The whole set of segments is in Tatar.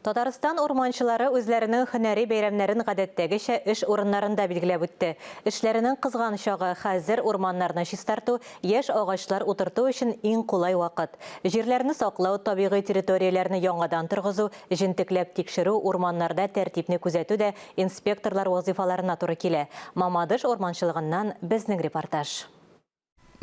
Татарстан урманчылары үзләренең һөнәри бәйрәмнәрен гадәттәгечә эш урыннарында билгеләп үтте. Эшләренең кызган чагы, хәзер урманнарны чистарту, яшь агачлар утырту өчен иң кулай вакыт. Җирләрне саклау, табигый территорияләрне яңадан торгызу, җентекләп тикшерү, урманнарда тәртипне күзәтү дә инспекторлар вазыйфаларына туры килә. Мамадыш урманчылыгыннан безнең репортаж.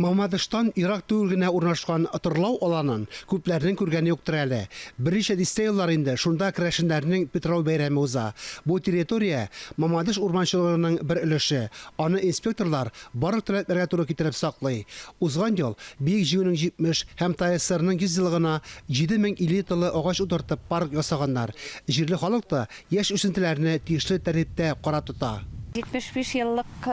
Мамадыштан ерак түгел генә урнашкан Тырлау аланын күпләрнең күргәне юктыр әле. Берничә дистә еллар инде шунда керәшеннәрнең Питрау бәйрәме уза. Бу территория, Мамадыш урманчылыгының бер өлеше. Аны инспекторлар барлык таләпләргә туры китереп саклый. Узган ел Бөек Җиңүнең 70 һәм ТАССРның 100 еллыгына 7050 тылы агач утыртып парк ясаганнар. Җирле халык та яшь үсентеләрне тиешле тәртиптә карап тота. 75 еллык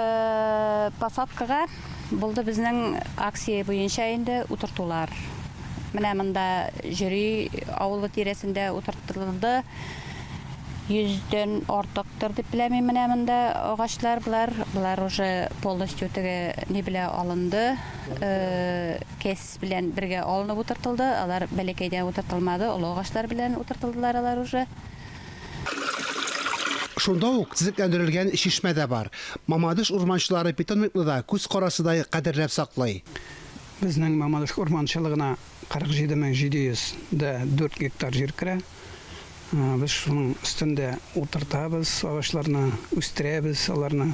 посадкага булды безнең акция буенча инде утыртулар. Менә монда Җөри авылы тирәсендә утыртылды. Йөздән артыктыр дип беләм мин менә монда агачлар болар. Болар уже полностью теге ни белә алынды. Кәс белән бергә алынып утыртылды. Алар бәләкәйдән утыртылмады, олы агачлар белән утыртылдылар алар уже. Шунда ук төзекләндерелгән чишмә дә бар. Мамадыш урманчылары питомникны да күз карасыдай кадерләп саклый. Безнең Мамадыш урманчылыгына 47 700 дә 4 гектар җир керә. Без шуның өстендә утыртабыз агачларны, үстерәбез аларны,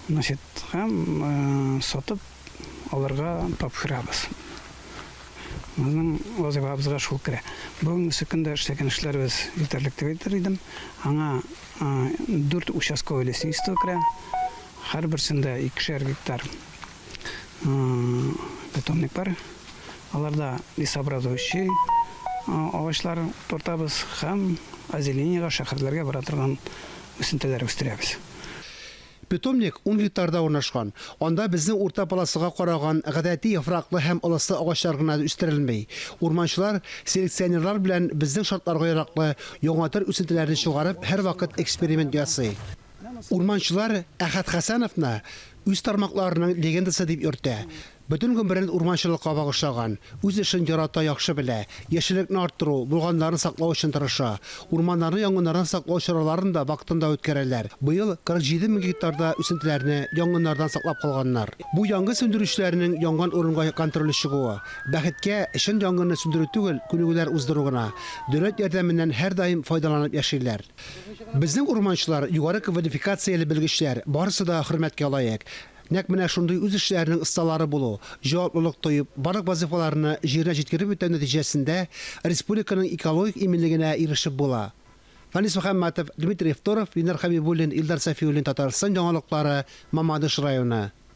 значит, һәм сатып алырга тапшырабыз. Безнең вазыйфабызга шул керә. Бүгенгесе көндә эшләгән эшләребез җитәрлек дип әйтер идем. Аңа дүрт участковый лесничество керә. Һәрберсендә икешәр гектар питомник бар. Аларда лесообразующий агачлар утыртабыз һәм озеленениегә шәһәрләргә бара торган үсентеләр үстерәбез. Питомник ун гектарда урнашкан. Анда безнең урта полосага караган гадәти яфраклы һәм ылыслы агачлар гына үстерелми. Урманчылар селекционерлар белән безнең шартларга яраклы яңа төр үсентеләрне чыгарып, һәрвакыт эксперимент ясый. Урманчылар Әхәт Хәсәновны үз тармакларының легендасы дип йөртә. Бөтен гомерен урманчылыкка багышлаган. Үз эшен ярата, яхшы белә. Яшеллекне арттыру, булганнарын саклау өчен тырыша. Урманнарны янгыннардан саклау чараларын да вакытында үткәрәләр. Быел 47 мең гектарда үсентеләрне янгыннардан саклап калганнар. Бу янгын сүндерүчеләрнең янган урынга контрольле чыгуы. Бәхеткә, чын янгынны сүндерү түгел, күнегүләр уздыру гына. Дәүләт ярдәменнән һәрдаим файдаланып яшиләр. Безнең урманчылар, югары квалификацияле белгечләр, барысы да хөрмәткә лаек. Нәкъ менә шундый үз эшләренең осталары булу, җаваплылык тоеп, барлык вазыйфаларны җиренә җиткереп үтәү нәтиҗәсендә республиканың экологик иминлегенә ирешеп була. Фәнис Мөхәммәтов, Дмитрий Второв, Ленар Хәбибуллин, Илдар Сафиуллин, Татарстан яңалыклары, Мамадыш районы.